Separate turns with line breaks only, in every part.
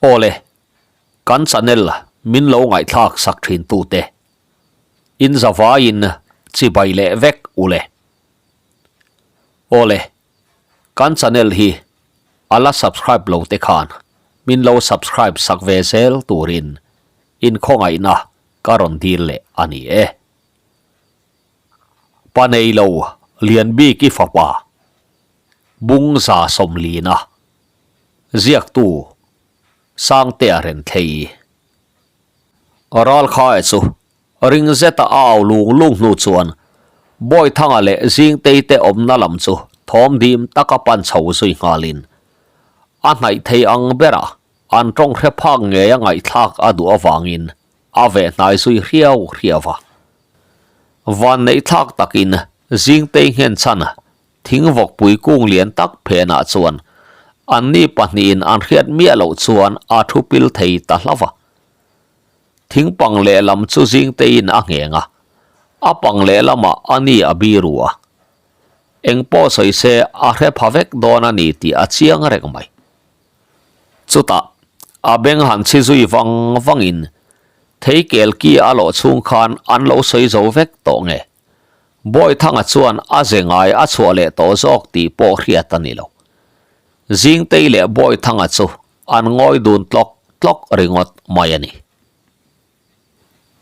Awle, kan channel min lo ngaihthlak sak thin tute in zavaiin chibai leh vek ule. Awle, kan channel hi a la subscribe lo te khan min lo subscribe sak ve zel turin inkhawngaihna ka rawn dil leh a ni e. Pa nei lo Lianbiki fapa Bungza Sawmlina ziaktu Sangtea Renthei. Ralkhae chu ring zeta a au lung lung hnu chuan Bawithanga leh Zingtei te awmna lam chu thawm dim taka pan chho zui nghalin a hnaih thei ang bera an tawng hre phak ngeia ngaihthlak a duh avangin a veh hnai zui hriau hriau a. Van neih thlak takin Zingtei nghen chhan thingvawkpui kung lian tak phenah chuan anni pahnihin an hriat miah loh chuan a thu pil thei ta hlauh a. Thingpang lehlam chu Zingteiin a ngheng a, a pang lehlamah a ni a biru a. Eng pawh sawi se a hre pha vek dawn a ni tih a chiang reng mai. Chutah, a beng han chhi zui vang vangin thei kel ki a lawh chhung khan an lo sawi zo vek tawh nge? Bawithanga chuan a ze ngai a chhuah leh tawh zawk tih pawh hriat a ni lo. Zingtei leh Bawithanga chu an ngawi dun tlawk tlawk ringawt mai a ni.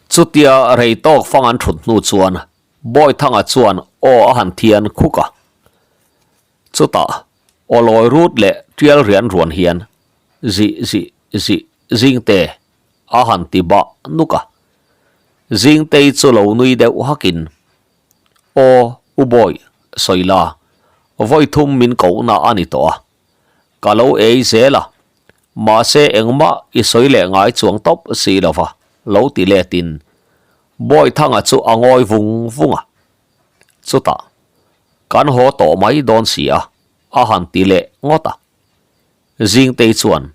Chutia rei tawk fang an thut hnu chuan Bawithanga chuan aw a han thian khuk a. Chutah, aw lawi rut leh tial rian ruan hian zi zi zi Zingte a han ti bah nuk a. Zingtei chu lo nui deuh hakin, Aw, U Bawi, sawi la, vawi thum min kohna a ni tawh a. Ka lo ei zel a, mahse engmah i sawi leh ngai chuang tawp si lo va, lo ti letin Bawithanga chu a ngawi vung vung a. Chutah, Kan haw tawh mai dawn si a, a han ti leh ngawt a. Zingtei chuan,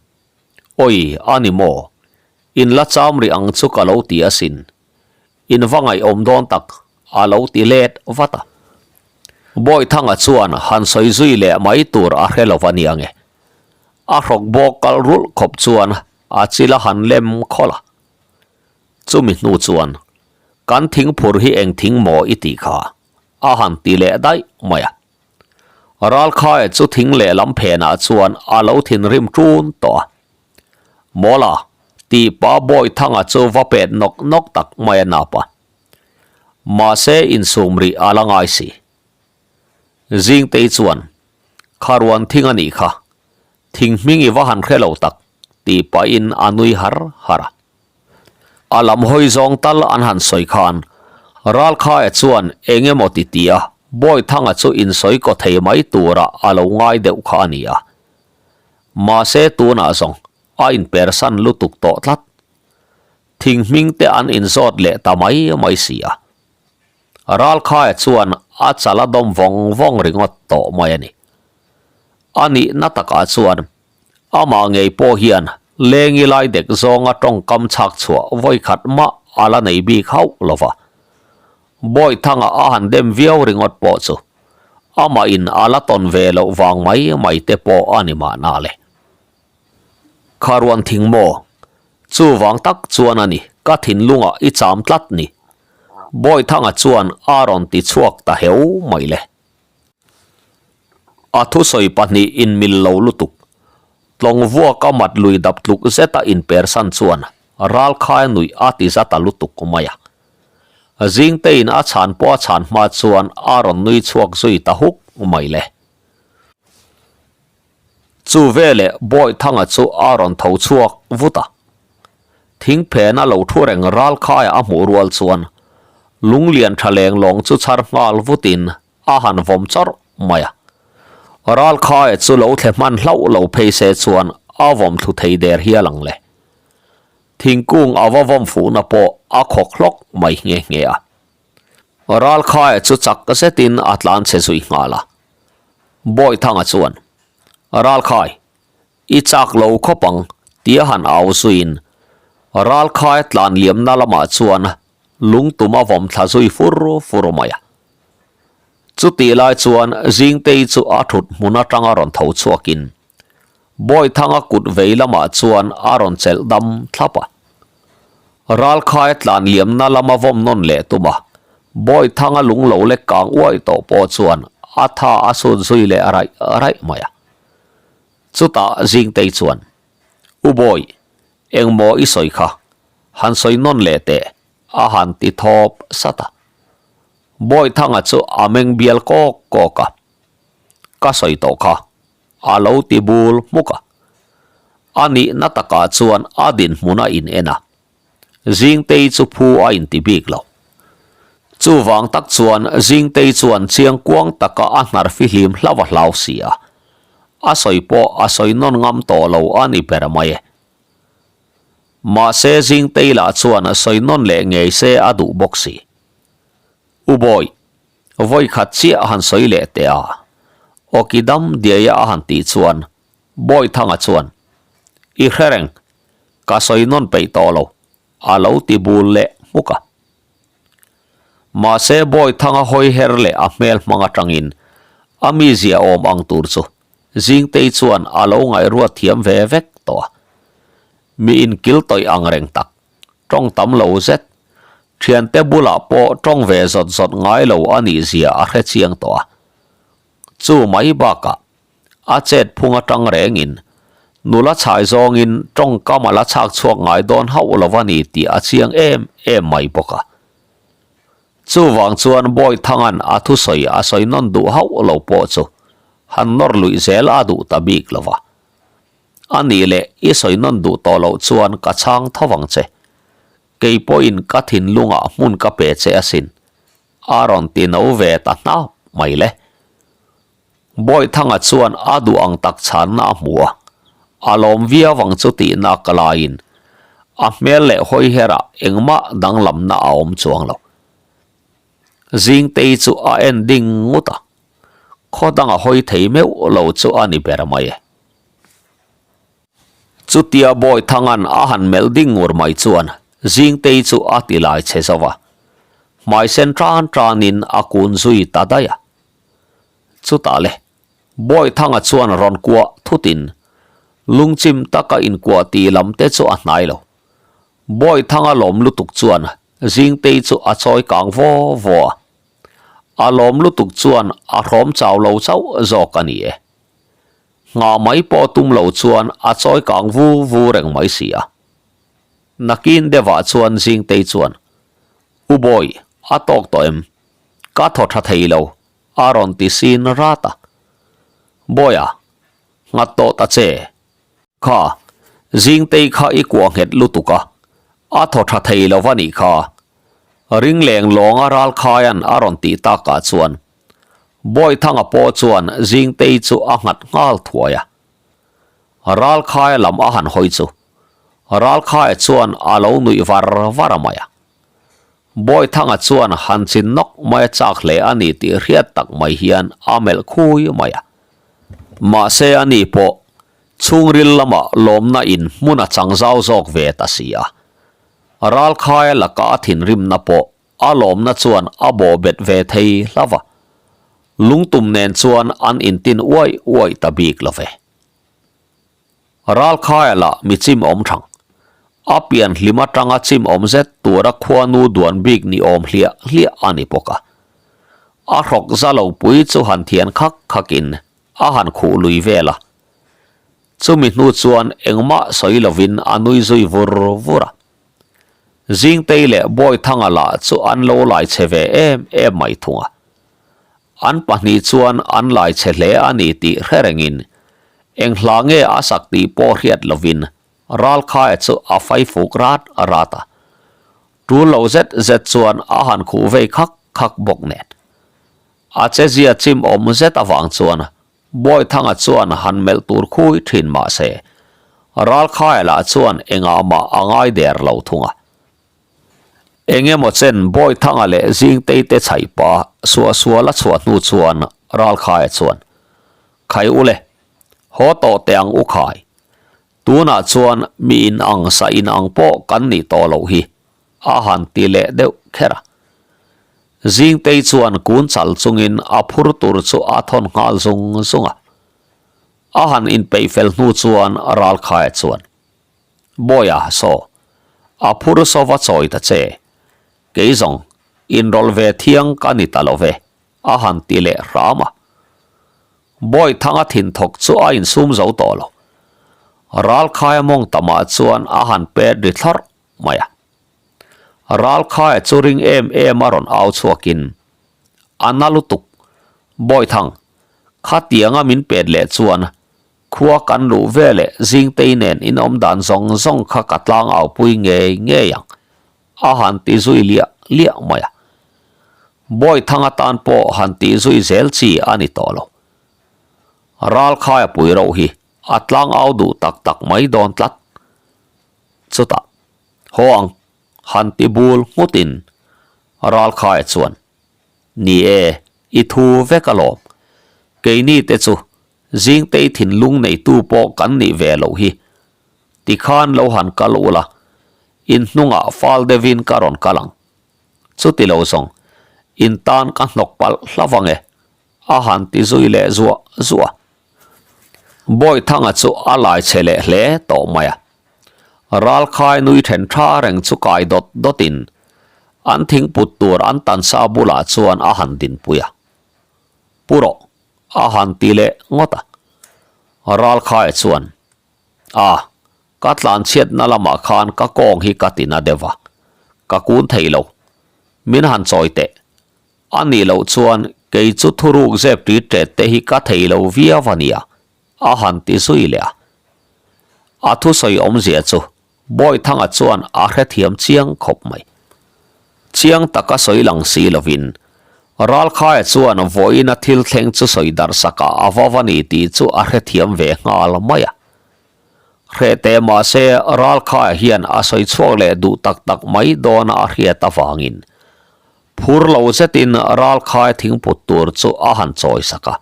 Awi, a ni maw? In la cham rih ang chu ka lo ti asin. In va ngaihawm dawn tak, a lo ti let vat a. Bawithanga chuan han sawi zui leh mai tur a hre lo va nia nge. A hrawk bawk kal rulh khawp chuan a chil a han lem khawlh a. Chumi hnu chuan, Kan thingphur hi eng thing maw i tih kha? a han ti leh daih mai a. Ralkhaia chu thing lehlam phenah chuan a lo thinrim ṭun tawh a. Mawla, tih pa Bawithanga chu va pet nawk nawk tak mai a nap a. Mahse insum rih a la ngai si. Zingtei chuan, Kharuan thing a nih kha, thing hming i va han hre lo tak, tih pahin a nui har har a. A lam hawi zawng tal an han sawi khan Ralkhaia chuan eng emaw ti ti a, Bawithanga chu insawi kaw thei mai turah a lo ngai deuh kha a ni a. Mahse tunah zawng a inpersan lutuk tawh tlat. Thing hming te an inzawt leh ta mai mai si a. Ralkhaia chuan a chal a dawm vawng vawng ringawt tawh mai a ni. A nihna takah chuan Amah ngei pawh hian lengi lai dek zawnga tawngkam chhak chhuah vawi khat mah a la nei bik hauh lo va. Bawihthanga a han dem viau ringawt pawh chu amah in a la tawn ve loh vang mai mai te pawh a ni mahna le. Kharuan thing maw? Chuvang tak chuan a ni ka thinlungah i cham tlat ni. Bawihthanga chuan a rawn ti chhuak ta heu mai le. A thusawi pahnih inmil lo lutuk. Tlawng vuaka mat lui dap tluk zeta inpersan chuan ralkhai nuih a ti za ta lutuk mai a. Zingteiin a chhan pawh a chhan hma chuan a rawn nui chhuak zui ta huk mai le. Chu veleh Bawihthanga chu a rawn tho chhuak vut a. Thingphena lo thu reng ralkhaia a hmuh rual chuan lunglian tha leng lawng chu chhar nghal vutin a han vawm chawrh mai a. Ralkhaia chu lo thle hman hlauh lo phei se chuan a vawm thlu thei der hial ang le. Thingkung a va vawm fuhna pawh a khawk hlawk mai nghe nghe a. Ralkhaia chu chak zetin a tlan chhe zui nghal a. Bawihthanga chuan, Ralkhai, i chak lo khawp ang, tia han au zuiin Ralkhaia tlan liamna lamah chuan lungtum a vawm thla zui fur fur mai a. Chutih lai chuan Zingtei chu a thut hmun atanga rawn tho chhuakin. Bawithanga kut vei lamah chuan a rawn chelh dam thlap a. Ralkhai tlan liamna lama vawm nawn leh tum a, Bawithanga lung lo lek kang uaih tawh pawh chuan a tha a sut zui leh raih raih mai a. Chutah Zingtei chuan, U Bawi, engmaw i sawi kha, han sawi nawn leh teh, a han ti thawp sat a. Bawithanga chu a meng bial kawk kawk a, Ka sawi tawh kha, a lo ti bul hmuk a. A nihna takah chuan a dinhmun a in en a, Zingtei chu phu a inti bik lo. Chuvang tak chuan Zingtei chuan chiang kuang taka a hnar fihlim hlauh a hlau si a, a sawi pawh a sawi nawn ngam tawh lo a ni ber mai e. Mahse Zingtei lah chuan sawi nawn leh ngei se a duh bawk si. U Bawi, vawi khat chiah a han sawi leh teh a, awki dam diaia a han tih chuan Bawithanga chuan, I hre reng, ka sawi nawn peih tawh lo, a lo ti bul leh hmuk a. Mahse Bawithanga hawi her leh a hmel hmang atangin a mizia awm ang tur chu Zingtei chuan a lo ngaihruat thiam ve vek tawh a. Mi inkil tawih ang reng tak, tawng tam lo zet, thiante bulah pawh tawng ve zawt zawt ngai lo a nih zia a hre chiang tawh a. Chu mai bakah a chet phung atang rengin nula chhai zawngin tawngkam a la chhak chhuak ngai dawn hauh lo a ni tih a chiang em em mai bawk a. Chuvang chuan Bawithanga'n a thusawi a sawi nawn duh hauh lo pawh chu han nawr luih zel a duh ta bik lo va. A nih leh i sawi nawn duh tawh loh chuan ka chhang tho vang che. Kei pawhin ka thinlungah hmun ka pe che asin. A rawn ti no ve ta hnap mai le. Bawithanga chuan a duh ang tak chhanna a hmu a, a lawm viau ang chu tihna ka laiin a hmel leh hawi herah engmah danglamna a awm chuang lo. Zingtei chu a en ding ngut a, khaw danga hawi thei meuh lo chu a ni ber mai e. Chutia Bawithanga'n a han melh ding ngur mai chuan Zingtei chu a ti lai che zo va, hmai sen tan tanin a kun zui ta daih a. Chutah le, Bawithanga chuan rawn kuah thutin lungchim taka inkuah tih lam te chu a hnai lo. Bawithanga lawm lutuk chuan Zingtei chu a chawi kang vaw vaw a. A lawm lutuk chuan a hrawm chau lo chauh zawk a ni e. Nghah mai pawh tum lo chuan a chawi kang vu vu reng mai si a. Nakin deuhah chuan Zingtei chuan, U Bawi, a tawk tawh em? Ka thaw tha thei lo, a rawn ti sin rat a. Bawiha, nghat tawh ta che. Kha, Zingtei kha i kuah nghet lutuk a, a thaw tha thei lo va nih kha. Ringleng lawnga Ralkhaia'n a rawn tih takah chuan Bawithanga pawh chuan Zingtei chu a nghat nghal thuai a. Ralkhaia lam a han hawi chu Ralkhaia chuan a lo nuih var var a mai a. Bawithanga chuan han chin nawk mai a chak hle a ni tih hriat tak mai hian a melh khui mai a. Mahse a ni pawh chhungril lamah lawmna in hmun a chang zau zawk ve ta si a. Ralkhaia laka a thinrimna pawh a lawmna chuan a bawhbet ve thei hlauh va. Lungtum nen chuan an intin uaih uaih ta bik lo ve. Ralkhaia lah mi chim awm thang. A pian hlim atanga chim awm zet tura khuanu duan bik ni awm hliah hliah a ni bawk a. A hrawk za lo pui chu han thian khak khakin a han khuh lui vel a. Chumi hnu chuan engmah sawi lovin a nui zui vur vur a. Zingtei leh Bawithanga lah chu an lo lai chhe ve em em mai thung a. An pahnih chuan an lai chhe hle a ni tih hre rengin eng hla nge a sak tih pawh hriat lovin Ralkhaia chu a fai fuk rat rat a. Tul lo zet zet chuan a han khuh vei khak khak bawk nen. A chezia chim awm zet avang chuan Bawithanga chuan han melh tur khui thin mah se, Ralkhaia lah chuan engah mah a ngai der lo thung a. Eng emaw chen Bawithanga leh Zingtei te chhaih pa suahsual a chhuah hnu chuan Ralkhaia chuan, Khai u le, haw tawh teh ang u khai. Tunah chuan mi in ang sa in ang pawh kan nih tawh loh hi, a han ti leh deuh kher a. Zingtei chuan kun chal chungin a phur tur chu a thawn nghal zung zung a. A han inpeih fel hnu chuan Ralkhaia chuan, Bawiha, saw, a phur sawva chawi ta che. Kei zawng, inrawlh ve thiang ka ni ta lo ve, a han ti leh hram a. Bawithanga thinthawk chu a insum zo tawh lo. Ralkhaia mawng tamah chuan a han pet ri thlawrh mai a. Ralkhaia chu ring em em a rawn au chhuakin, A na lutuk, Bawithang, khatianga min pet leh chuan khua kan luh veleh Zingtei nen in awm dan zawng zawng kha ka tlang aupui ngei ngei ang, a han ti zui liah liah mai a. Bawithanga tan pawh han tih zui zel chi a ni tawh lo. Ralkhaia pui reuh hi a tlang au duh tak tak mai dawn tlat. Chutah, Haw ang, han ti bul nghutin Ralkhaia chuan, Ni e, i thu vek alawm. Keini te chu Zingtei thinlung neitu pawh kan nih ve loh hi. Tikhan lo han kal ula, in hnungah fal deuhin ka rawn kal ang. Chuti lo zawng, in tan ka hnawk palh hlauh ang e, a han ti zui leh zuah zuah a. Bawithanga chu a lai chhe leh hle tawh mai a. Ralkhai nui then tha reng chu kai dawt dawtin an thingput tur an tansa bulah chuan a han dinpui a. Pu rawh, a han ti leh ngawt a. Ralkhaia chuan, A, ka tlanchhiatna lamah khan ka kawng hi ka ti na deuh a, ka kun thei lo. Min han chawi teh. A nih loh chuan kei chu thuruk zep ṭi ṭet te hi ka thei lo viau a nia, a han ti zui leh a. A thusawi awmzia chu Bawithanga chuan a hrethiam chiang khawp mai. Chiang taka sawi lang si lovin, Ralkhaia chuan vawiina thil thleng chu sawi darh sakah a va va ni tih chu a hrethiam ve nghal mai a. Hreh teh mahse Ralkhaia hian a sawi chhuak leh duh tak tak mai dawna a hriat avangin phur lo zetin Ralkhaia thingput tur chu a han chawi sak a.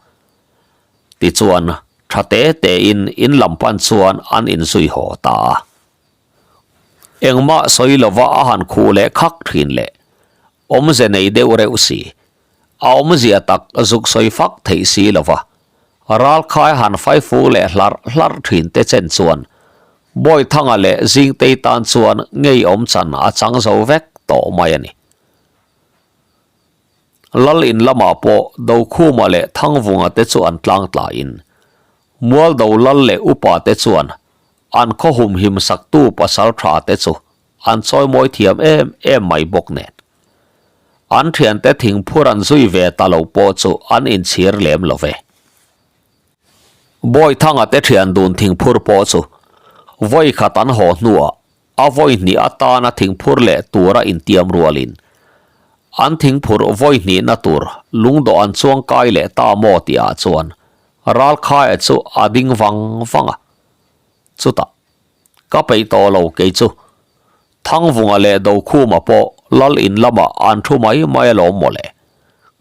Tichuan, tha te tein in lam pan chuan an inzui haw ta a. Engmah sawi lova a han khuh leh khak thin leh awmze nei deuh reuh si, a awmzia tak zuk sawi fak theih si lova ralkhai han faifuk leh hlarh hlarh thin te chen chuan Bawithanga leh Zingtei tan chuan ngeiawm chan a chang zo vek tawh mai a ni. Lal in lamah pawh Dokhuma leh Thangvunga te chu an tlang tlaiin Mualdo lal leh upa te chuan an khaw humhim saktu pasal tha te chu an chawimawi thiam em em mai bawk nen. An thiante thingphur an zui ve ta lo pawh chu an inchhir lem lo ve. Bawithanga te thian dun thingphur pawh chu vawi khat an haw hnuah A vawi hnih atana thingphur leh tura intiam rualin an thingphur vawi hnihna tur lungdawh an chuang kai leh ta maw tihah chuan Ralkhaia chu a ding vang vang a. Chutah, Ka peih tawh lo kei chu. Thangvunga leh Dokhuma pawh lal in lamah an thu mai mai alawm mawle.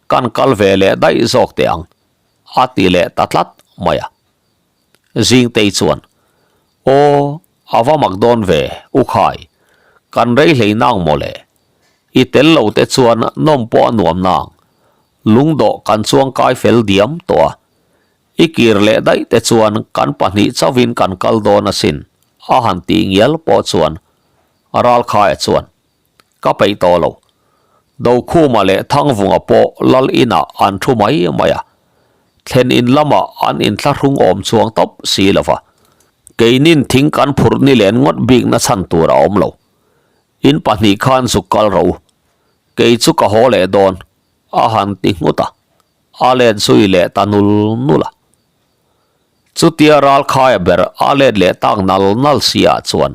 Kan kal ve leh daih zawk teh ang, a ti leh ta tlat mai a. Zingtei chuan, Aw, a va mak dawn ve, U Khai, kan rei hlei nang mawle. I tel lo te chuan nawm pawh a nuam nang. Lungdawh kan chuang kai fel diam tawh a. I kir leh daih te chuan kan pahnih chauhin kan kal dawn asin, a han tih ngial pawh chuan Ralkhaia chuan, Ka peih tawh lo. Dokhuma leh Thangvunga pawh lal inah an thu mai mai a. Thlen in lamah an inthlahrung awm chuang tawp si lo va. Keinin thing kan phurh ni len ngawt bikna chhan tur a awm lo. In pahnih khan zuk kal rawh u. Kei chu ka haw leh dawn, a han ti nghut a. A let zui leh ta nul nul a. Chutia Ralkhaia ber a let leh tak nal nal si ah chuan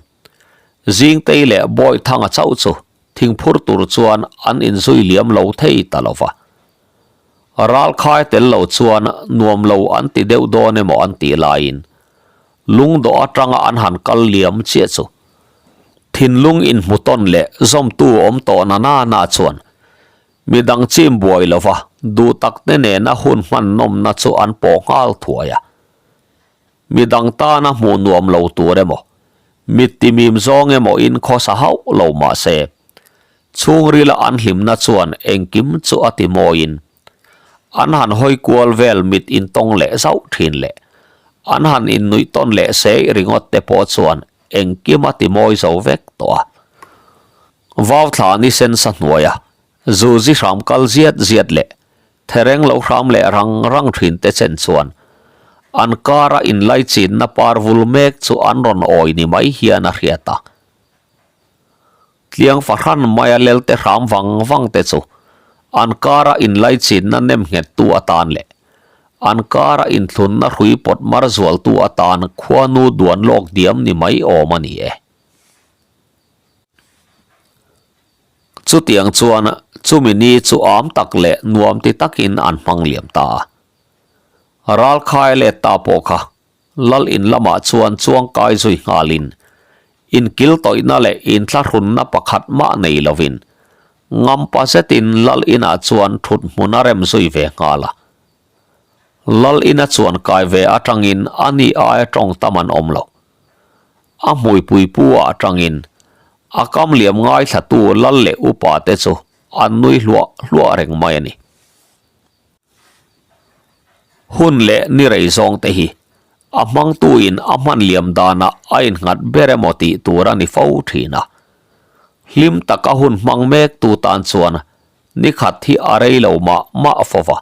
Zingtei leh Bawihthanga chauh chu thingphur tur chuan an inzui liam lo thei ta lo va. Ralkhai tel lo chuan nuam lo an ti deuh dawn emaw an tih laiin lungdawh atanga an han kal liam chiah chu thinlung inhmu tawn leh zawmtu awm tawh na na na chuan midang chim buai lo va duh takte nena hun hman nawmna chu an pawh nghal thuai a. Midang tana hmuh nuam lo tur emaw, mit timim zawng emaw in khawsa hauh lo mah se, chhungrila an hlimna chuan engkim chu a ti mawiin, an han hawi kual vel mit intawng leh zauh thin leh. An han innuih tawn leh sei ringawt te pawh chuan engkim a ti mawi zo vek tawh a. Vau thla ni sen sa hnuaia zuzi hram kal ziat ziat leh thereng lo hram leh rang rang thin te chen chuan an kara inlaichinna par vul mek chu an rawn awi ni mai hian a hriat a. Tliang fahran maia lelte hram vang vang te chu an kara inlaichinna nem nghettu atan leh an kara inthlunna hrui pawt mar zualtu atan khuanu duan lawk diam ni mai awm a ni e. Chutiang chuan chumi ni chu am tak leh nuam ti takin an hmang liam ta a. Ralkhai let ta pawh kha Lal in lamah chuan chuang kai zui nghalin, inkil tawihna leh inthlahrunna pakhat mah nei lovin, ngampa zetin Lal inah chuan thut hmun a rem zui ve nghal a. Lal ina chuan kai ve atangin a ni aia tawng tam an awm lo. A hmuipui pu ah atangin a kam liam ngaithlatu Lal leh upa te chu an nui hluah hluah reng mai a ni. Hun leh ni rei zawng te hi a hmangtuin a hman liam danah a innghat ber emaw tih tur a ni fo thin a. Hlim taka hun hmang mektu tan chuan ni khat hi a rei lo mah mah fo va.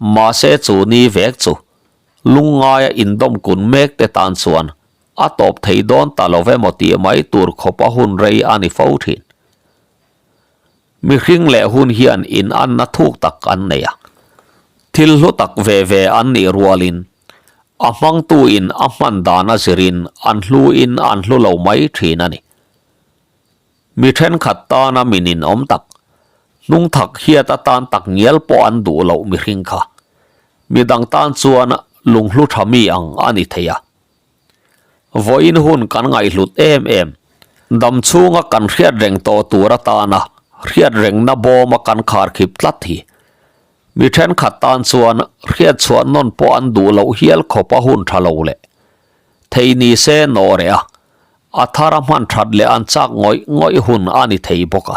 Mahse chu ni vek chu lungngaia indawm kun mek te tan chuan a tawp thei dawn ta lo emaw tih mai tur khawpa hun rei a ni fo thin. Mihring leh hun hian inanna thuk tak an nei a, thil hlu tak ve ve an nih rualin a hmangtuin a hman dan a zirin an hluin an hlu lo mai thin a ni. Mi thenkhat tana mi ninawm tak, hnung thak hiat atan tak ngial pawh an duh loh mihring kha midang tan chuan lunghlu tha mi ang a ni thei a. Vawiin hun kan ngaihhlut em em. Dam chhunga kan hriat reng tawh tur atana hriat rengna bawma kan kharkhip tlat hi. Mi thenkhat tan chuan hriat chhuah nawn pawh an duh loh hial khawp a hun tha lo leh thei ni se nawh reh a, a thar a hman that leh an chak ngawih ngawih hun a ni thei bawk a.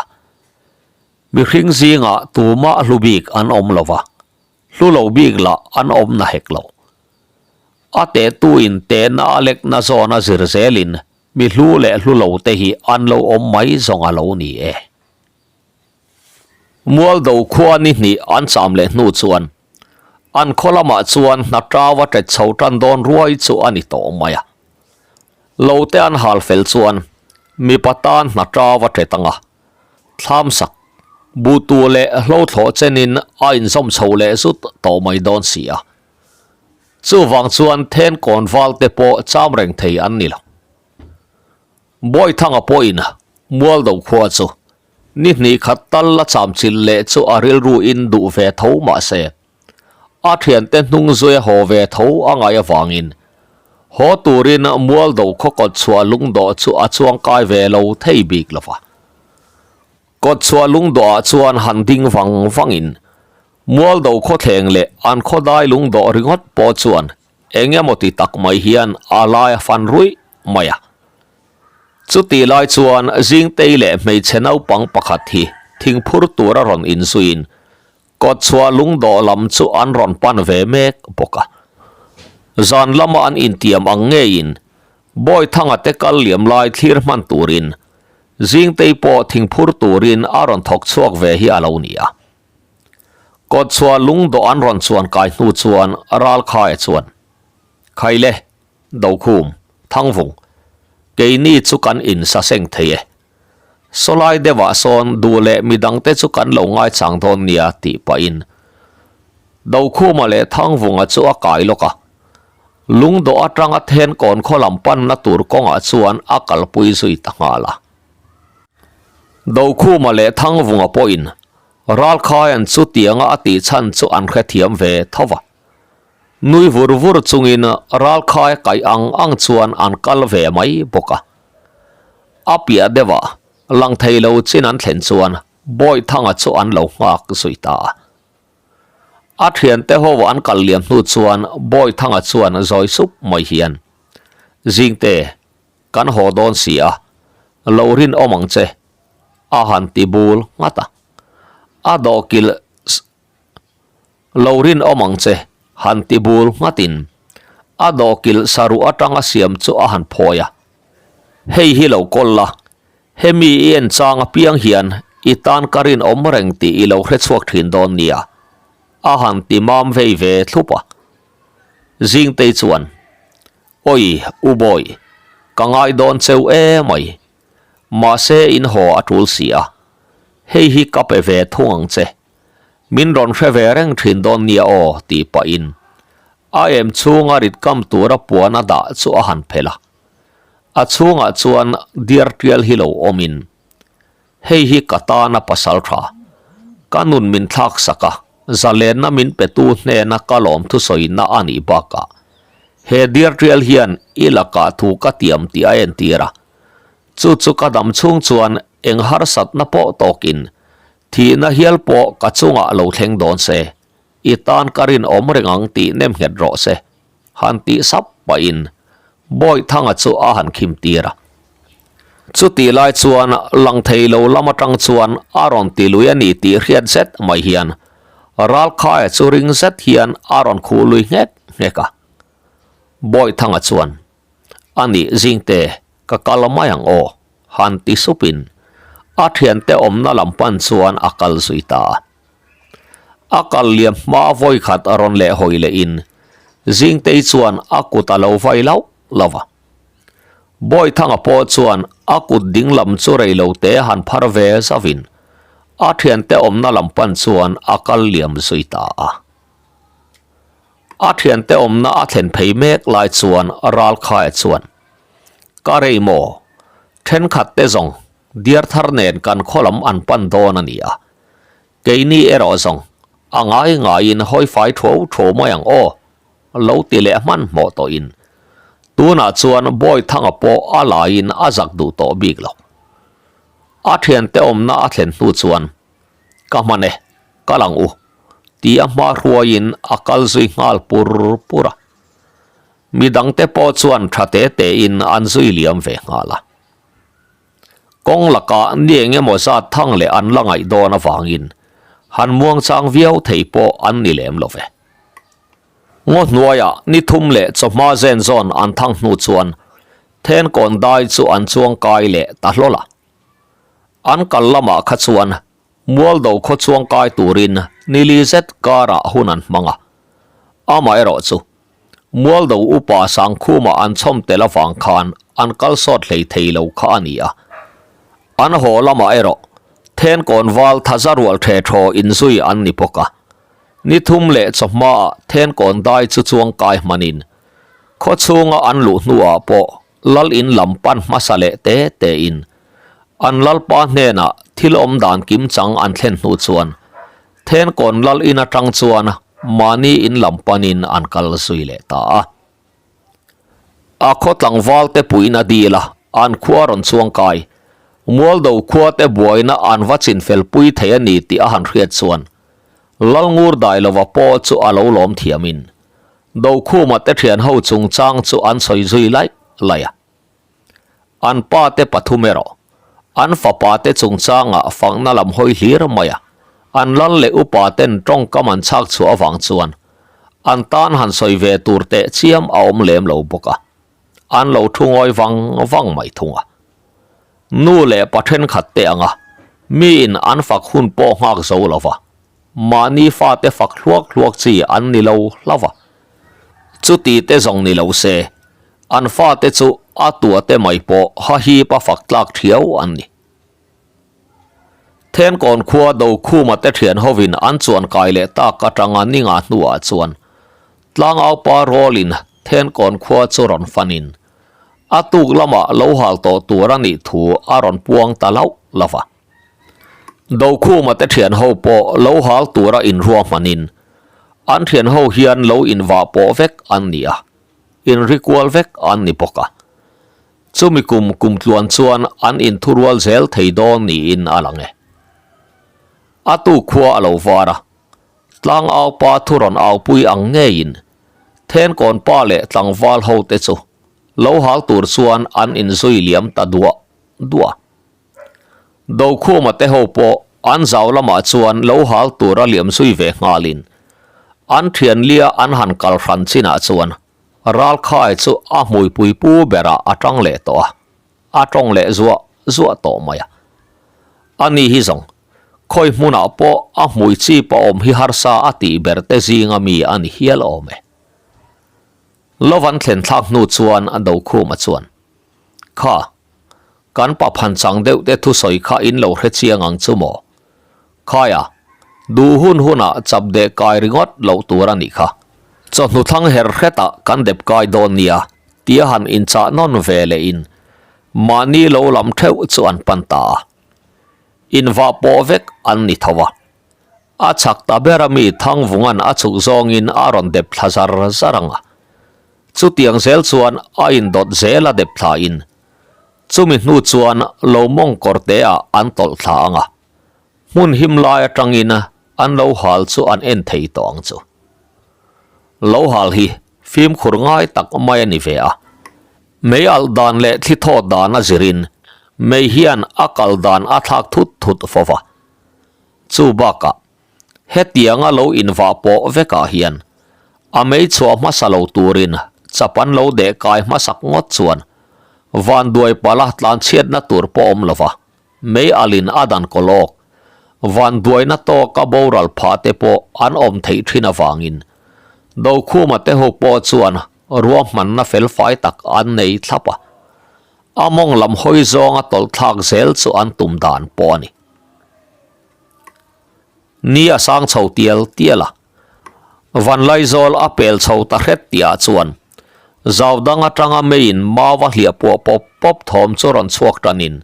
Mihring zingah tumah hlu bik an awm lo va, Hlu lo bik lah an awm na hek lo. A tehtuin tehna a lekna zawn a zir zelin mi hlu leh hlu lo te hi an lo awm mai zawng a lo ni e. Mualdo khua ni hnih an cham leh hnu chuan an khaw lamah chuan hna tau a tet chho tan dawn ruai chu a ni tawh mai a. Lo te an hal fel chuan mipa tan hna tau a tet ang a. Thlam sak, butu leh hlo thlawh chenin a inzawm chho leh zut tawh mai dawn si a. Chuvang chuan then kawn val te pawh cham reng thei an ni lo. Bawithanga pawhin Mualdo khua chu ni hnih khat tal la cham chilh leh chu a rilru in duh ve tho mah se, A thiante hnung zui a haw ve tho a ngaih avangin haw turin Mualdo khaw kawtchhuah lungdawh chu a chuang kai ve lo thei bik lo va. Kawtchhuah lungdawhah chuan han ding vang vangin Mualdo khawthleng leh an khawdai lungdawh ringawt pawh chuan eng emaw ti tak mai hian a lai a fan ruih mai a. Chutih lai chuan Zingtei leh hmeichhe naupang pakhat hi thingphur tura rawn inzuiin Kawtchhuah lungdawh lam chu an rawn pan ve mek bawk a. Zan lama an intiam ang ngeiin Bawithanga te kal liam lai thlir hman turin Zingtei pawh thingphur turin a rawn thawk chhuak ve hi a lo ni a. Kawtchhuah lungdawh an rawn chuan kai hnu chuan Ralkhaia chuan, Khaile, Dokhum, Thangvung, keini chu kan insaseng thei e. Sawlai deuhah sawn duh leh midangte chu kan lo ngaichang dawn nia tih pahin Dokhuma leh Thangvunga chu a kai lawk a. Lungdawh atanga Thenkawn khaw lam panna tur kawngah chuan a kalpui zui ta nghal a. Dokhuma leh Thangvunga pawhin Ralkhaian chutianga a tih chhan chu an hrethiam ve tho va. Nui vur vur chungin Ralkhai kaih ang ang chuan an kal ve mai bawk a. A piah deuhah lang thei lo chin an thlen chuan Bawihthanga chu an lo nghak zui ta a. A thiante ho an kal liam hnu chuan Bawihthanga chuan zawi sup mai hian, Zingte, kan haw dawn si a, lo rinawm ang che, a han ti bul nghat a. A dawhkilh Lo rinawm ang che, han ti bul nghatin. A dawhkilh saruh atanga siam chu a han phawi a. Hei hi lo kawl la, hemi i en chang apiang hian i tan ka rinawm reng tih i lo hre chhuak thin dawn nia, a han ti mam vei ve thlup a. Zingtei chuan, Awi, U Bawi, ka ngai dawn cheu emai, mahse in haw a tul si a, hei hi ka pe ve thung ang che. Min rawn hre ve reng thin dawn nia aw tih pahin a em chhunga rit kam tura puan a dah chu a han phelh a. A chhungah chuan diar tial hi lo awmin, Hei hi ka tana pasal tha. Ka nun min thlak sak a, zalenna min petu hnena ka lawm thusawina a nih bakah he diar tial hian i lakah thu ka tiam tih a entir a. Chu chu ka dam chhung chuan eng harsatna pawh tawkin Thihna hial pawh ka chungah lo thleng dawn se, i tan ka rinawm reng ang tih nem nghet rawh se, han tih sap pahin Bawihthanga chu a han khim tir a. Chutih lai chuan lang thei lo lam atang chuan a rawn ti lui a ni tih hriat zet mai hian Ralkhaia chu ring zet hian a rawn khuh lui nghek nghek a. Bawihthanga chuan, A nih zingte, ka kal mai ang aw, han ti supin a thiante awmna lam pan chuan a kal zui ta a. A kal liam hma vawikhat a rawn leh hawi lehin Zingtei chuan a kut a lo vai lauh lauh a. Bawihthanga pawh chuan a kut ding lam chu rei lo te han phar ve zauhin a thiante awmna lam pan chuan a kal liam zui ta a. A thiante awmna a thlen phei mek lai chuan Ralkhaia chuan, Ka rei maw? Thenkhat te zawng diar thar nen kan khaw lam an pan dawn a ni a. Keini erawh zawng a ngai ngaiin hawi fai thuau thuau mai ang aw, lo ti leh hmanhmawh tawhin. Tunah chuan Bawithanga pawh a laiin a zak duh tawh bik lo. A thiante awmna a thlen hnu chuan, Ka hman e, kal ang u, ti a hma hruaiin a kal zui nghal pur pur a. Mi dangte pawh chuan tha te tein an zui liam ve nghal a. Kawng lakah ni eng emaw zat thang leh an la ngaih dawn avangin han muangchang viau thei pawh an ni lem lo ve. Ngaw hnuaiah ni thum leh chawhma zen zawn an thang hnu chuan Thenkawn dai chu an chuang kai leh ta hlawl a. An kal lamah kha chuan Mualdo khaw chuang kai turin nili zet karah hun an hmang a. Amaherawh chu Mualdo upa Sangkhuma an chhawm tel avang khan an kal sawt hlei thei lo kha a ni a. An haw lamah erawh Thenkawn val thaza rual the thaw inzui an ni bawk a. Ni thum leh chawhmaah Thenkawn dai chu chuang kai hmanin khaw chhunga an luh hnuah pawh Lal in lam pan hmasa leh te tein an lalpa hnenah thil awm dan kim chang an thlen hnu chuan Thenkawn lal in atang chuan mahni in lam panin an kal zui leh ta a. A khaw tlangval te puiin a dil a, an khua rawn chuang kai. Mualdo khua te buaina an va chin fel pui thei a ni tih a han hriat chuan Lalngur Dailova pawh chu a lo lawm thiamin Dokhuma te thian ho chungchang chu an sawi zui laih laih a. An pa te pathum erawh an fapa te chungchangah fakna lam hawi hlir mai a, an lal leh upa ten tawngkam an chhak chhuah avang chuan an tan han sawi ve tur teh chiam a awm lem lo bawk a, an lo thu ngawi vang vang mai thung a. Nu leh pa thenkhat te anga miin an fak hun pawh nghak zo lo va. Mahni fate fak hluak hluak chi an ni lo hlauh a, chuti te zawng ni lo se, an fate chu a tuate mai pawh hahip a fak tlak thiau an ni. Thenkawn khua Dokhuma te thian hovin an chuan kai leh tak atanga ni ngah hnuah chuan Tlangaupa rawlin Thenkawn khua chu rawn fanin a tuk lamah lo hal tawh tur a nih thu a rawn puang ta lauh lauh a. Dokhuma te thian ho pawh lo hal tura inruahmanin an thian ho hian lo invah pawh vek an ni a, inrikual vek an ni bawk a. Chumi kum kumtluan chuan an inthurual zel thei dawn niin a lang e. A tu khua a lo var a, tlangaupa thu rawn aupui ang ngeiin Thenkawn pa leh tlangval ho te chu lo hal tur chuan an inzui liam ta duah duah. Dokhuma te ho pawh an zau lamah chuan lo hal tura liam zui ve nghalin an thianlia an han kal hran chinah chuan Ralkhai chu a hmuipui pu berah a tang leh tawh a, a tawng leh zuah zuah tawh mai a. Ani hi zawng, khawi hmunah pawh a hmui chip a awm hi harsa a tih ber te zinga mi a ni hial awm e. Lovan thlen thlak hnu chuan a Dokhuma chuan, Kha, kan pa phan chang deuh te thusawi kha in lo hre chiang ang chu maw? Khaia, duh hun hunah chap deh kai ringawt loh tur a nih kha. Chawhnu thlang her hretah kan dep kai dawn nia tia han inchah nawn ve leh in mahni lo lam theuh chu an pan ta a. Invah pawh vek an ni tho a. A chak ta ber a mi Thangvunga'n a chhuk zawngin a rawn dep thla zar zar ang a. Chutiang zel chuan a indawt zel a dep thla in chumi hnu chuan lo mawng kawr te ah an tawlh thla ang a. Hmun him lai atangin an lo hal chu an en thei tawh ang chu. Lo hal hi fimkhur ngai tak mai a ni ve a. Mei alh dan leh thli thawt dan a zirin mei hian a kal dan a thlak thut thut fo va. Chu bakah, hetianga lo invah pawh vekah hian a mei chhuah hmasa lo turin chap an lo deh kai hmasak ngawt chuan vanduai pala tlanchhiatna tur pawh awm lova mei alin a dan kaw lawk. Vanduaina tawka boral phah te pawh an awm theih thin avangin Dokhuma te ho pawh chuan ruahmanna felfai tak an nei thlap a, a mawng lam hawi zawnga tawlh thlak zel chu an tum dan pawh a ni. Ni a sang chho tial tial a, Vanlaizawl a pel chho ta hret tihah chuan zau dang atanga meiin mau a hliah puah pawp pawp thawm chu rawn chhuak tanin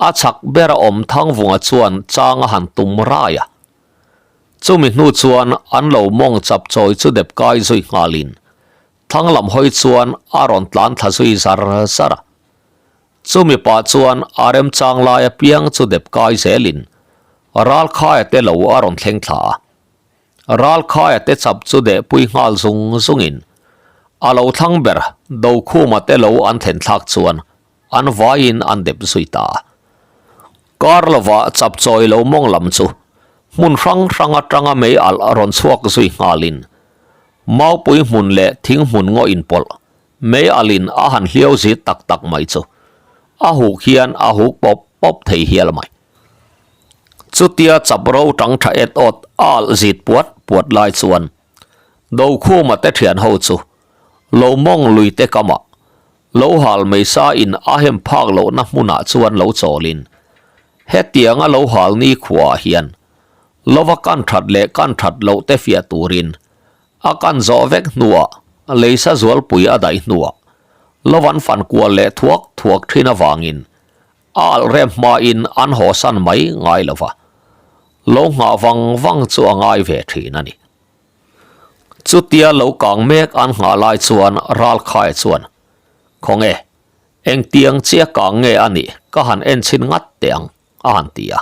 a chhak ber a awm Thangvunga chuan chang a han tum rai a. Chumi hnu chuan an lo mawng chap chawi chu dep kai zui nghalin thlang lam hawi chuan a rawn tlan thla zui zar zar a. Chumi pah chuan a remchang lai apiang chu dep kai zelin Ralkhaia te lo a rawn thleng thla a. Ralkhaia te chap chu dehpui nghal zung zungin a lo thlang ber Dokhuma te lo an thlen thlak chuan an vaiin an dep zui ta a. Kar lovah chap chawi lo mawng lam chu hmun hrang hrang atanga mei alh a rawn chhuak zui nghalin Maupui hmun leh thing hmun ngaw inpawlh Mei alin a han hliau zit tak tak mai chu a huk hian a huk pawp pawp thei hial mai. Chutia chap ro tang tha et awt a alh zit puat puat lai chuan Dokhuma te thian ho chu lo mawng lui te kamah lo hal mei sa in a hem phak lohna hmunah chuan lo chawlin hetianga lo hal ni khuaah hian lova kan that leh kan that loh te fiah turin A kan zawh vek hnuah leisa zualpui a daih hnuah lo an fan kual leh thuak thuak thin avangin a alh rem hmain an hawsan mai ngai lo va, lo nghah vang vang chu a ngai ve thin a ni. Chutia lo kang mek an nghah lai chuan Ralkhaia chuan, Khawnge, engtiang chiah kang nge a nih ka han en chhin ngat teh ang, a han ti a.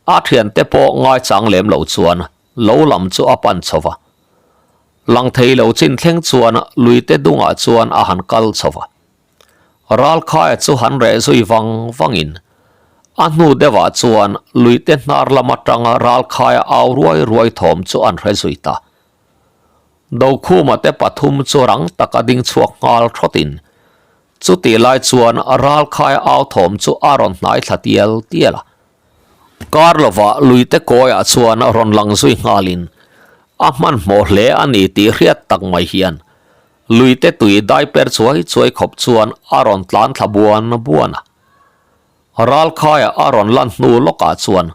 A thiante pawh ngaichang lem lo chuan lo lam chu a pan chho va. Lang thei lo chin thleng chuan luite dungah chuan a han kal chho va. Ralkhaia chu han reh zui vang vangin a hnu deuhah chuan luite hnar lam atanga Ralkhaia au ruai ruai thawm chu an hre zui ta. Dokhuma te pathum chu rang taka ding chhuak nghal thawtin chutih lai chuan Ralkhaia au thawm chu a rawn hnai thla tial tial a. Kar lovah luite kawiah chuan rawn lang zui nghalin a hmanhmawh hle a ni tih hriat tak mai hian luite tui dai per chuai chuai khawp chuan a rawn tlan thla buan buan a. Ralkhaia a rawn lan hnu lawkah chuan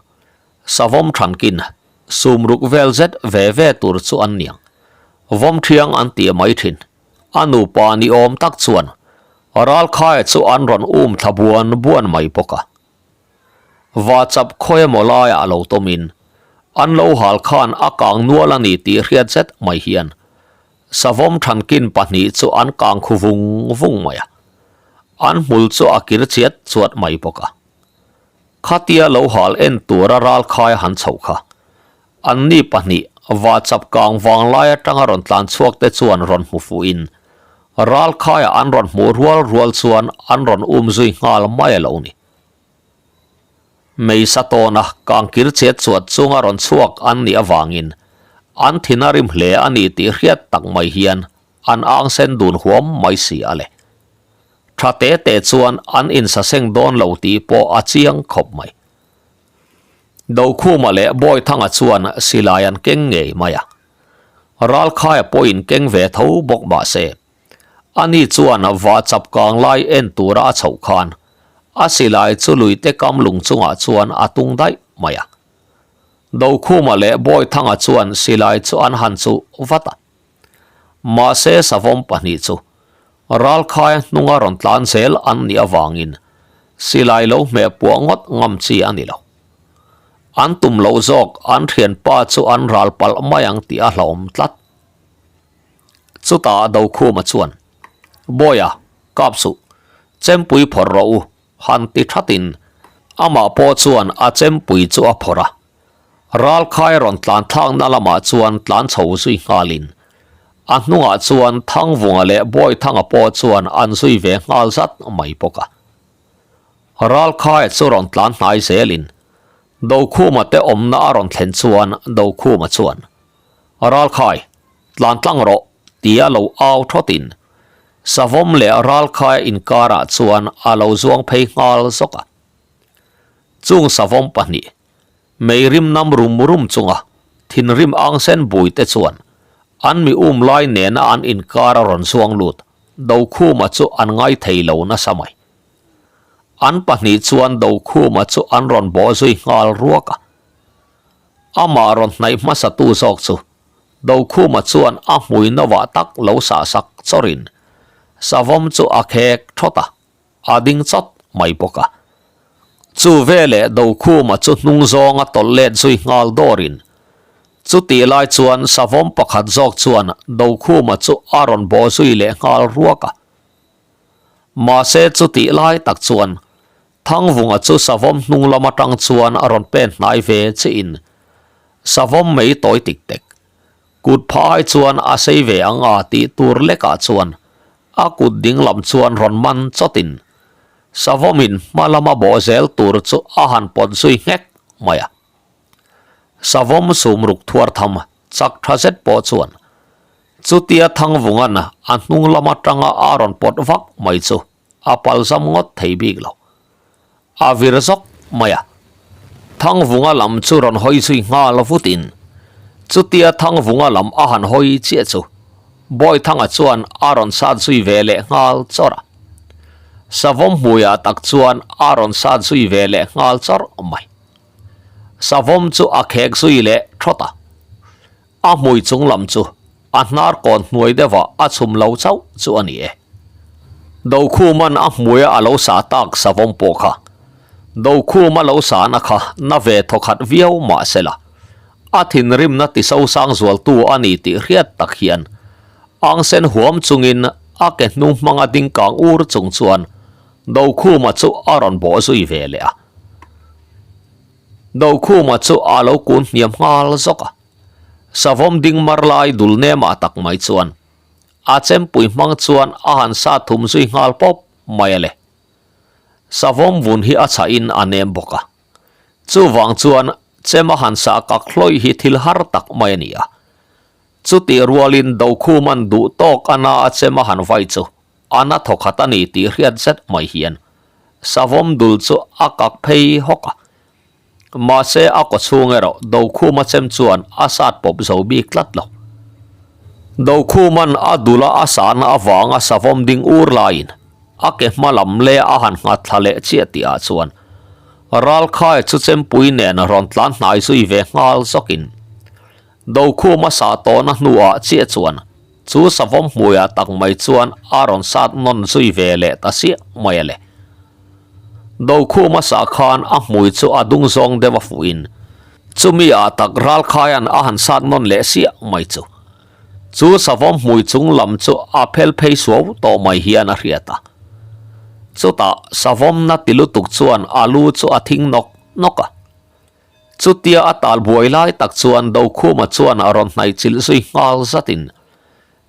savawm thankin sumruk vel zet ve ve tur chu an niang vawm thiang an tih mai thin. A nupa ni awm tak chuan Ralkhaia chu an rawn um thla buan buan mai bawk a. Va chap khawi emaw laiah lo tawmin an lo hal khan a kang nual a ni tih hriat zet mai hian savawm thankin pahnih chu an kang khu vung vung mai a, an hmul chu a kir chiat chuat mai bawk a. Khatia lo hal en tura ralkhai han chhoh kha anni pahnih va chap kang vang lai atanga rawn tlan chhuak te chuan rawn hmu fuhin ralkhaiah an rawn hmuh rual rual chuan an rawn um zui nghal mai a lo ni. Meisa tawna kangkir chet chuat chunga rawn chhuak an nih avangin an thin a rim hle a ni tih hriat tak mai hian. an ang sen dun huam mai si a le. Tha te te chuan an insaseng dawn lo tih pawh a chiang khawp mai. Dokhuma leh Bawithanga chuan silai an keng ngei mai a. Ralkhaia pawhin keng ve tho bawk mah se, ani chuan va chap kang lai en tura a chhoh khan a silai chu luite kam lung chungah chuan a tung daih mai a. Dokhuma leh Bawithanga chuan silai chu an han chuh vat a. Mahse savawm pahnih chu Ralkhaia hnunga rawn tlan zel an nih avangin silai lo hmeh puah ngawt ngam chi a ni lo. An tum loh zawk an thianpa chu an ral palh mai ang tih a hlauhawm tlat. Chutah Dokhuma chuan, Bawia, kap suh, chempui phawrh rawh u, han ti thatin amah pawh chuan a chempui chu a phawrh a. Ralkhai rawn tlan thlakna lamah chuan tlan chho zui nghalin a hnungah chuan Thangvunga leh Bawithanga pawh chuan an zui ve nghal zat mai bawk a. Ralkhaia chu rawn tlan hnai zelin Dokhuma te awmna a rawn thlen chuan Dokhuma chuan, Ralkhai, tlan tlang rawh tia lo au thawtin Savawm leh Ralkhaia inkarah chuan a lo zuang phei nghal zawk a. Chung Savawm pahnih Mei rim nam rum rum chunga thinrim ang sen bui te chuan an mi um lai nena an inkar a rawn zuang lut Dokhuma chu an ngai thei lo nasa mai. An pahnih chuan Dokhuma chu an rawn bawh zui nghal ruak a. Amah rawn hnaih hmasatu zawk chu Dokhuma chuan a hmui novah tak lo sah sak chawrin savawm chu a khek thawt a. A ding chawt mai bawk a. Chu veleh Dokhuma chu hnung zawnga tawlh let zui nghal dawrin chutih lai chuan savawm pakhat zawk chuan Dokhuma chu a rawn bawh zui leh nghal ruak a. Mahse chutih lai tak chuan Thangvunga chu savawm hnung lam atang chuan a rawn pen hnai ve chiin savawm mei tawi tik tek kut phah ai chuan a sei ve ang a tih tur lekah chuan A kut ding lam chuan rawn man chawtin Savawmin hma lama bawh zel tur chu a han pawt zui nghek mai a. Savawm sum ruk thuar tham chak tha zet pawh chuan chutia Thangvungan a hnung lam atanga a rawn pawt vak mai chu a palzam ngawt thei bik lo. A vir zawk mai a. Thangvunga lam chu rawn hawi zui nghal vutin chutia Thangvunga lam a han hawi chiah chu Bawithanga chuan a rawn sat zui ve leh nghal chawrh a. Savawm hmuiah tak chuan a rawn sat zui ve leh nghal chawrh mai. Savawm chu a khek zui leh thawt a. A hmui chung lam chu a hnar kawn hnuai deuhah a chhum lo chauh chu a ni e. Dokhuman a hmuia a lo sah tak savawm pawh kha Dokhuma lo sahna kha na ve thawkhat viau mah sela a thinrimna tisosang zualtu a ni tih hriat tak hian angsen huam chungin a ke hnung hmanga ding kang ur chung chuan Dokhuma chu a rawn bawh zui ve leh a. Dokhuma chu a lo kun hniam nghal zawk a, savawm ding mar lai dul nemah tak mai chuan a chempui hmang chuan a han sa thum zui nghal pawp mai a le. Savawm vun hi a chhahin a nem bawk a, chuvang chuan chem a han sah kak hlawih hi thil har tak mai a ni a. Chutih rualin Dokhuman duh tawk a na a chem a han vai chu A na thawkhat a ni tih hriat zet mai hian savawm dul chu a kak phei hawk a. Mahse a kaw chhung erawh Dokhuma chem chuan a sat pawp zo bik tlat lo. Dokhuman a dula a sahna avanga savawm ding ur laiin a ke hma lam leh a han nghat thla leh chiah tihah chuan Ralkhai chu chempui nen rawn tlan hnai zui ve nghal zawkin Dokhuma sah tawhna hnuah chiah chuan Chu savawm hmuiah tak mai chuan a rawn sat nawn zui ve leh ta siah mai a le. Dokhuma sah khan a hmui chu a dung zawng deuh a fuhin chumi ah tak Ralkhaia'n a han sat nawn leh siah mai chu. Chu savawm hmui chung lam chu a phel phei suau tawh mai hian a hriat a. Chutah savawm na ti lutuk chuan a lu chu a thing nawk nawk a. Chutia a tal buai lai tak chuan Dokhuma chuan a rawn hnaih chilh zui nghal zatin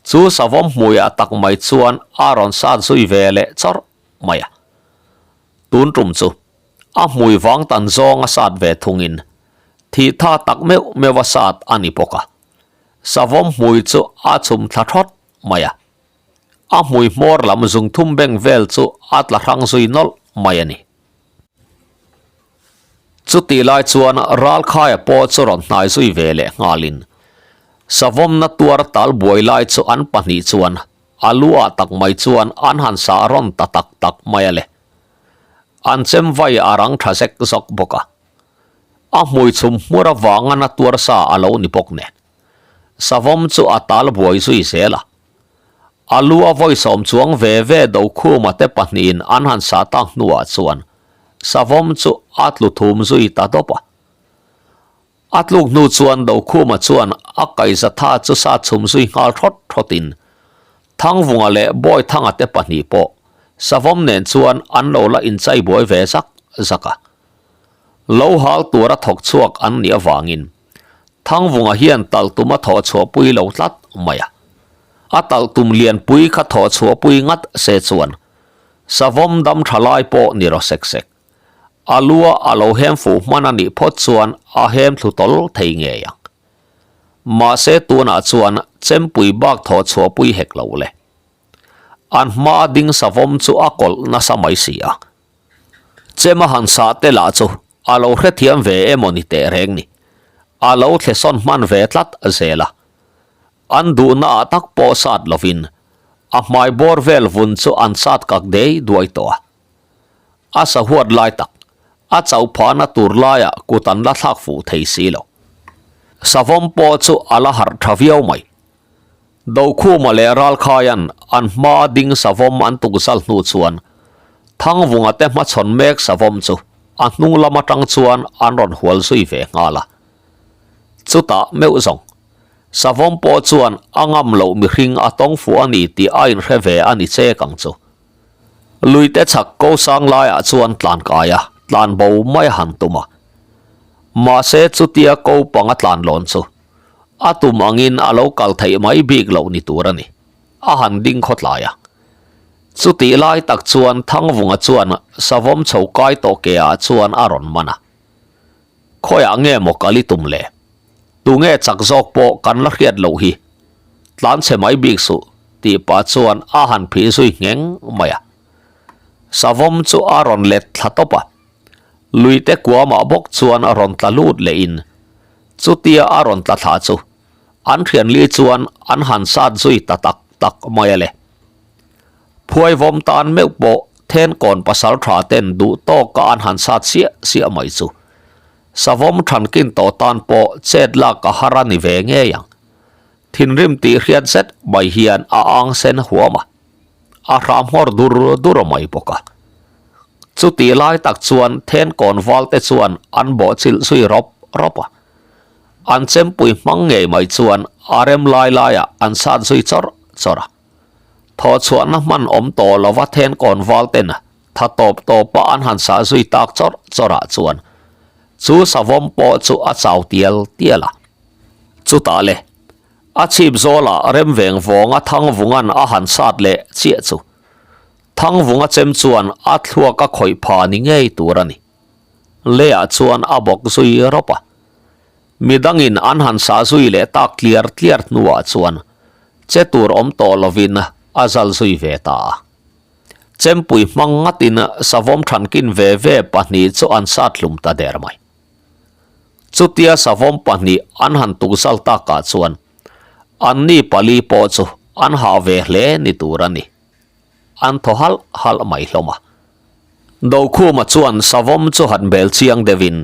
chu savawm hmuiah tak mai chuan a rawn sat zui ve leh chawrh mai a. Tun tum chu a hmui vang tan zawng a sat ve thungin thih tha tak meuh meuh a sat a ni bawk a. Savawm hmui chu a chhum thla thawt mai a. A hmui hmawr lam zungthum beng vel chu a tla hrang zui nawlh mai a ni. Chutih lai chuan Ralkhaia pawh chu rawn hnai zui ve leh nghalin Savawmna tuar tal buai lai chu an pahnih chuan a lu ah tak mai chuan an han sah rawn ta tak tak mai a le. An chem vai a rang tha zek zawk bawk a. A hmui chhum hmur avanga na tuar sa a lo ni bawk nen. Savawm chu a tal buai zui zel a. A lu a vawi sawm chuang ve ve Dokhuma te pahnihin an han sah tak hnuah chuan Savawm chu a tlu thum zui ta dawp a. A tluk hnu chuan Dokhuma chuan a kaihzatha chu sa chhum zui nghal thawt thawtin Thangvunga leh Bawithanga te pahnih pawh Savawm nen chuan an lo la inchai buai ve zak zak a. Lo hal tura thawk chhuak an nih avangin Thangvunga hian talh tum a thawh chhuahpui lo tlat mai a. A talh tum lianpui kha thawh chhuahpui ngat se chuan Savawm dam tha lai pawh ni rawh sek sek. A lua a lo hem fuh hman a nih phawt chuan a hem thlu tawl thei ngei ang. Mahse tunah chuan chempui bak thawh chhuahpui hek lo le. An hmaa ding Savawm chu a kawlh nasa mai si a. Chema han sah te lah chu a lo hrethiam ve emaw ni teh reng ni. A lo thlesawn hman ve tlat zel a. An duhna ah tak pawh sat lovin a hmai bawr vel vun chu an sat kak dei duai tawh a. A sa huat lai tak, a chauh phahna tur laiah kut an la thlak fuh thei si lo. Savawm pawh chu a la harh tha viau mai. Dokhuma leh Ralkhaia'n an hmaa ding savawm an tukzal hnu chuan Thangvunga te hmachhawn mek savawm chu a hnung lam atang chuan an rawn hual zui ve nghal a. Chutah meuh zawng, savawm pawh chuan a ngam loh mihring a tawng fuh a ni tih a inhre ve a ni chek ang chu. Luite chhak ko sang laiah chuan tlan kai a, tlan bo mai a han tum a. Mahse chutia ko panga tlan lawn chu A tum angin a lo kal theih mai bik loh ni tur a ni. A han ding khawtlai a. Chutih lai tak chuan Thangvunga chuan savawm chho kai tawh ke ah chuan a rawn man a. Khawiah nge maw kal i tum le? Tunge chak zawk pawh kan la hriat loh hi. Tlan chhe mai bik suh, tih pah chuan a han phih zui ngheng mai a. Savawm chu a rawn let thla tawp a. Luite kuamah bawk chuan a rawn tla lut lehin chutia a rawn tla thla chu an thianli chuan an han sat zui ta tak tak mai a le. Phuaivawm tan meuh pawh Thenkawn pasal tha ten duh tawka an han sat siah siah mai chu Savawm thankin tawh tan pawh chet lak a har a ni ve ngei ang. Thinrim tih hriat zet mai hian a ang sen huam a. A hram nghawr dur dur mai bawk a. Chutih lai tak chuan Thenkawn valte chuan an bawhchilh zui rawp rawp a. An chempui hmang ngei mai chuan a rem lai laiah an sat zui chawrh chawrh a. Thawhchhuahna hman awm tawh lova Thenkawn valten tha tawp tawpa an han sah zui tak chawrh chawrhah chuan chu savawm pawh chu a chau tial tial a. Chutah le. A chhip zawlah remveng vawnga Thangvunga'n a han sat leh chiah chu Thangvunga chem chuan a thluak a khawih pha ni ngei tur a ni. Leiah chuan a bawk zui rawp a. Midangin an han sah zui leh tak tliar tliar hnuah chuan che tur awm tawh lovin a zal zui ve ta a. Chempui hmang ngatin savawm thankin ve ve pahnih chu an sat hlum ta der mai. Chutia savawm pahnih an han tukzal takah chuan anni pali pawh chu an hah ve hle ni tur a ni. An thaw halh halh mai hlawm a. Dokhuma chuan savawm chu han bel chiang deuhin,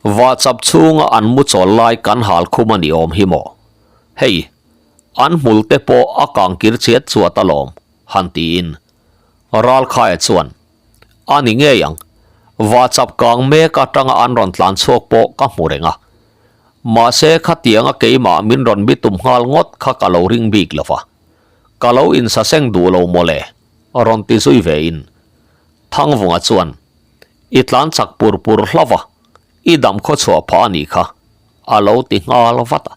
Vahchap chhunga an mu chawl lai kan hal khum a ni awm hi maw? Hei, an hmul te pawh a kang kir chiat chuat alawm, han tiin Ralkhaia chuan, A ni ngei ang. Vahchap kang mek atanga an rawn tlan chhuak pawh ka hmu reng a. Mahse khatianga keimah min rawn bitum nghal ngawt kha ka lo ring bik lo va. Ka lo insaseng duh lo mawle, rawn ti zui ve in. Thangvunga chuan, I tlan chak pur pur hlau va, i dam khaw chhuah phah a nih kha, a lo ti nghal vat a.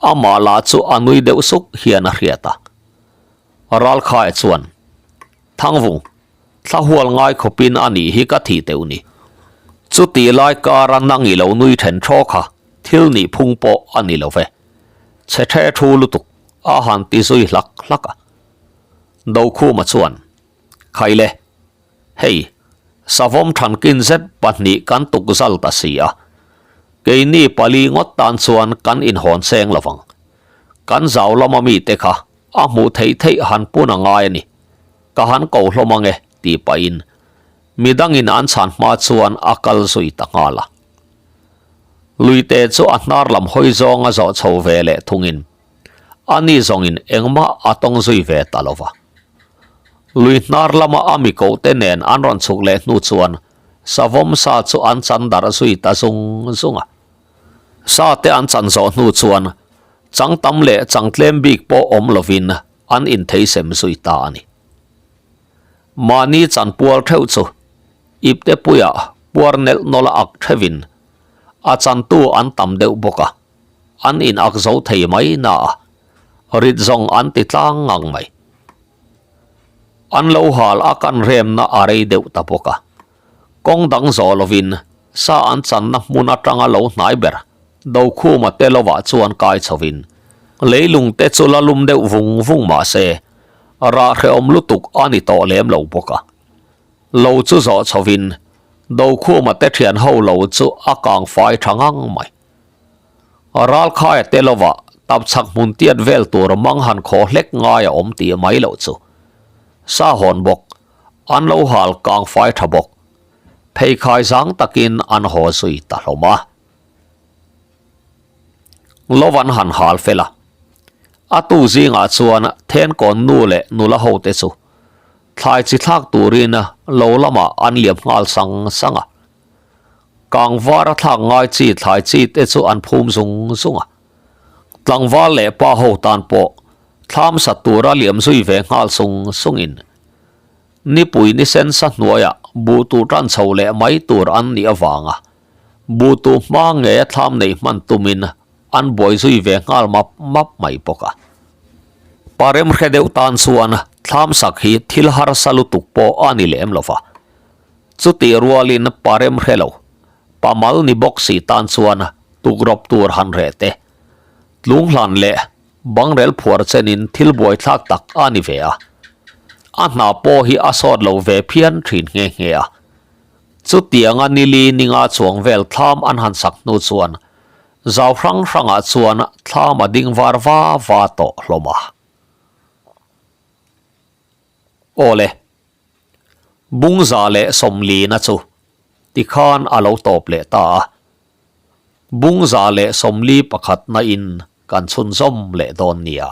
Amah lah chu a nui deuh suk hian a hriat a. Ralkhaia chuan, Thangvung, thla hual ngai khawpin a nih hi ka thih teuh ni. Chutih lai kara nang i lo nui then thaw kha thil nih phung pawh a ni lo ve. Chhe the thu lutuk a han ti zui hlak hlak a. Dokhuma chuan, Khaile, hei, savawm thankin zet pahnih kan tukzal ta si a, keini pali ngawt tan chuan kan inhawn seng lovang. Kan zau lama mite kha a hmuh theih theih han pun a ngai a ni. Ka han ko hlawm ange, tih pahin midangin an chhan hma chuan a kal zui ta nghal a. Luite chu a hnar lam hawi zawng a zawh chho ve leh thungin ani zawngin engmah a tawng zui ve ta lo va. Lui hnar lama a mi kohte nen an rawn chhuk leh hnu chuan savawm sa chu an chan darh zui ta zung zung a. Sa te an chan zawh hnu chuan chang tam leh chang tlem bik pawh awm lovin an inthei sem zui ta a ni. Mahni chan pual theuh chu ipte puiah puar nelh nawlh a ak theuhin a chantu an tam deuh bawk a, an in ak zo thei mai na a, rit zawng an ti tlang ngang mai. An lo hal a kan remna a rei deuh ta bawk a, kawng dang zawh lovin sa an channa hmun atanga lo hnai ber Dokhuma te lovah chuan kai chhovin leilung te chu la lum deuh vung vung mah se rah hrehawm lutuk a ni tawh lem lo bawk a. Lo chu zawh chhovin Dokhuma te thian ho lo chu a kang fai tha ngang mai. Ralkhaia te lovah tapchhak hmun tiat vel tur mang han khaw hlek ngai a awm tih mai loh chu. Sa hawn bawk, an lo hal kang fai tha bawk. Pheikhai zang takin an haw zui ta hlawm a. Lovan han hal fel a. A tu zingah chuan Thenkawn nu leh nula hote chu thlai chi thlak turin lo lamah an liam nghal sang sang a. Kangvar a thlak ngai chi thlai chi te chu an phum zung zung a. Tlangval leh pa ho tan pawh thlam sat tura liam zui ve nghal sung sungin nipui ni sen sa hnuaiah buh tuh tan chho leh mai tur an nih avanga buh tuh hma ngeia thlam neih hman tumin an buai zui ve nghal map map mai bawk a. Pa remhre deuh tan chuan thlam sak hi thil harsa lutuk pawh a ni lem lo va. Chutih rualin pa remhre lo, pa mal ni bawk si tan chuan tukrawp tur han reh te, tlunghlan leh bangrel phuar chenin thil buaithlak tak a ni ve a. A hna pawh hi a sawt lo ve phian thin nghe nghe a. Chutianga nili ninga chuang vel thlam an han sak hnu chuan zau hrang hrangah chuan thlam a ding var va va tawh hlawm a. Awle, Bungza leh Sawmlina chu tikhan a lo tawp leh ta a. Bungza leh Sawmli pakhatna in kan chhunzawm leh dawn nia.